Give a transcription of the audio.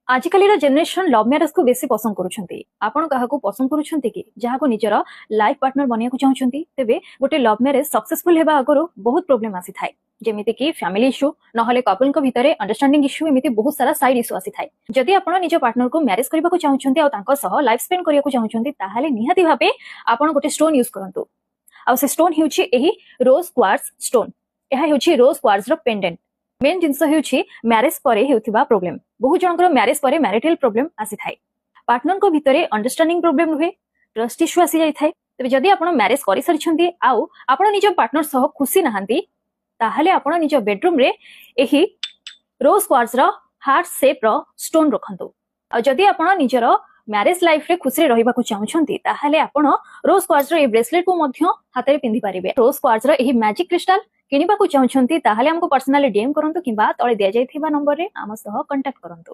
ଆଜିକାଲିର generation love ମ୍ୟାରେଜକୁ ବେଶୀ ପସନ୍ଦ କରୁଛନ୍ତି। ଆପଣ କାହାକୁ ପସନ୍ଦ କରୁଛନ୍ତି କି, ଯାହାକୁ ନିଜର ଲାଇଫ ପାର୍ଟନର ବନିବାକୁ ଚାହୁଁଛନ୍ତି? ତେବେ ଗୋଟେ ଲଭ୍ ମ୍ୟାରେଜ ସକ୍ସେସଫୁଲ ହେବା ଆଗରୁ ବହୁତ ପ୍ରୋବ୍ଲେମ ଆସିଥାଏ, ଯେମିତିକି ଫ୍ୟାମିଲି ଇସ୍ୟୁ, ନହେଲେ କପଲଙ୍କ ଭିତରେ ଅଣ୍ଡରଷ୍ଟାଣ୍ଡିଂ ଇସ୍ୟୁ, ଏମିତି ବହୁତ ସାରା ସାଇଡ୍ ଇସ୍ୟୁ ଆସିଥାଏ। ଯଦି ଆପଣ ନିଜ ପାର୍ଟନରକୁ ମ୍ୟାରେଜ କରିବାକୁ ଚାହୁଁଛନ୍ତି ଆଉ ତାଙ୍କ ସହ ଲାଇଫ ସ୍ପେଣ୍ଡ କରିବାକୁ ଚାହୁଁଛନ୍ତି, ତାହେଲେ ନିହାତି ଭାବେ ଆପଣ ଗୋଟେ ଷ୍ଟୋନ୍ ୟୁଜ କରନ୍ତୁ। ଆଉ ସେ ଷ୍ଟୋନ୍ ହେଉଛି ଏହି ରୋଜ କ୍ୱାର୍ଟଜ ଷ୍ଟୋନ୍। ଏହା ହେଉଛି ରୋଜ କ୍ୱାର୍ଟଜର ପେଣ୍ଡେଣ୍ଟ। ମେନ୍ ଜିନିଷ ହେଉଛି ମ୍ୟାରେଜ ପରେ ହେଉଥିବା ପ୍ରୋବ୍ଲେମ। ବହୁତ ଜଣଙ୍କର ମ୍ୟାରେଜ ପରେ ମ୍ୟାରିଟାଲ ପ୍ରୋବ୍ଲେମ ଆସିଥାଏ, ପାର୍ଟନରଙ୍କ ଭିତରେ ଅଣ୍ଡରଷ୍ଟାଣ୍ଡିଂ ପ୍ରୋବ୍ଲେମ ରୁହେ, ଟ୍ରଷ୍ଟ ଇସ୍ୟୁ ଆସିଯାଇଥାଏ। ତେବେ ଯଦି ଆପଣ ମ୍ୟାରେଜ କରିସାରିଛନ୍ତି ଆଉ ଆପଣ ନିଜ ପାର୍ଟନର ସହ ଖୁସି ନାହାନ୍ତି, ତାହେଲେ ଆପଣ ନିଜ ବେଡରୁମରେ ଏହି ରୋଜ କ୍ୱାର୍ଟଜର ହାର୍ଟ ସେପ୍ର ଷ୍ଟୋନ୍ ରଖନ୍ତୁ। ଆଉ ଯଦି ଆପଣ ନିଜର ମ୍ୟାରେଜ ଲାଇଫରେ ଖୁସିରେ ରହିବାକୁ ଚାହୁଁଛନ୍ତି, ତାହେଲେ ଆପଣ ରୋଜ କ୍ୱାର୍ଟଜର ଏହି ବ୍ରେସଲେଟକୁ ମଧ୍ୟ ହାତରେ ପିନ୍ଧି ପାରିବେ। ରୋଜ କ୍ୱାର୍ଟଜର ଏହି ମ୍ୟାଜିକ କ୍ରିଷ୍ଟାଲ କିଣିବାକୁ ଚାହୁଁଛନ୍ତି, ତାହେଲେ ଆମକୁ ପର୍ସନାଲି ଡିଏମ୍ କରନ୍ତୁ କିମ୍ବା ତଳେ ଦିଆଯାଇଥିବା ନମ୍ବରରେ ଆମ ସହ କଣ୍ଟାକ୍ଟ କରନ୍ତୁ।